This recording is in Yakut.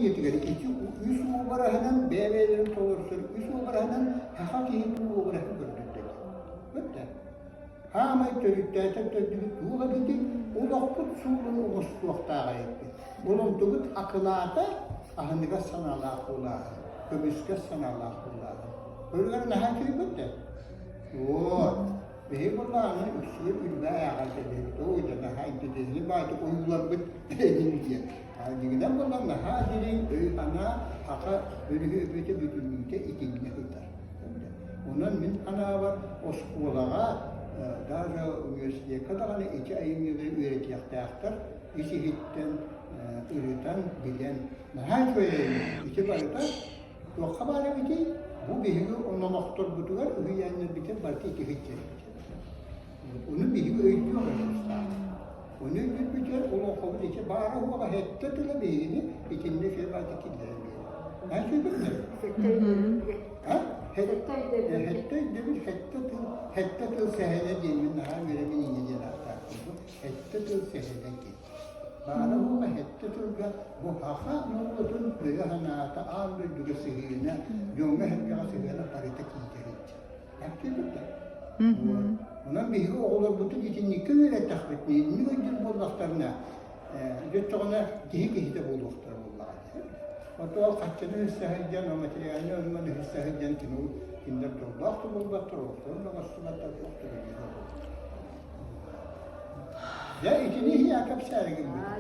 айымньытыгар ити үс уобараһынан бэйэ-бэйэлэрин толорсор үс уобараһынан саха киһитин уобараһын көрдөрдө. Көрдө. Хаамай төрүттээтэр төрдүбүт туох эбитий? Олохпут суолун оҥостуохтаах эбиппит. Олонтубут акылаата аһыныгас санаалаах буолааһын, көмүскэс санаалаах буолааһын. Көрүгэр наһаа үчүгэй да? Вот. Биһиги буоллаҕына үксүгэр үлбэ ааҕан кэлэбит. Оо, дьэ наһаа интэриэһинэй баайдык ойууларбыт эҥин диэн. Дьиҥинэн буоллар наһаа дириҥ өй-санаа саха өрүһү бүтүннүүтэ итиннэ сытар. Онон мин санаабар оскуолаҕа даже университекка даҕаны ити айымньылары үөрэтиэхтээхтэр ис-иһиттэн ырытан, билэн. Наһаа үчүгэй айымньы. Ити барыта туохха баар эбитий? Бу биһиги номохторбутугар, үһүйээннэрбитигэр барыта ити сылдьар эбит. Ону биһиги өйдүөх эрэ тустаахпыт. Ону өйдүүрбүтүгэр олоҥхобут ити баара-суоҕа сэттэ тыла биһигини итиннэ үчүгэй баайдык киллэрэн биэрэр. Эн сүбүттэр? А? Сэттэ өйдөбүл, сэттэ тыл, сэттэ тыл сэһэнэ диэммин наһаа үөрэбин инньэ диэн ааттаахпын. Бу сэттэ тыл сэһэнэ диэн. Баара-суоҕа сэттэ тылга бу саха норуотун өйө-санаата, аан дойдуга сыһыана, дьоҥҥо-сэргэҕэ сыһыана барыта киирэр иччи. Онон биһиги оҕолорбутун итинниккэ үөрэттэхпитинэ, инник өйдүүр буоллахтарына, дьэ оччоҕуна киһи киһитэ буолуохтара буоллаҕа дии. Оттон хаччыны үһүсэ сылдьан, материальнай оннун үһүсэ сылдьан кинилэр дьоллоох да буолбаттар, олохторун да оҥостубаттар, туох да билиитэ буолбат. Дьэ итини иһийэ кэпсээри гыммытым.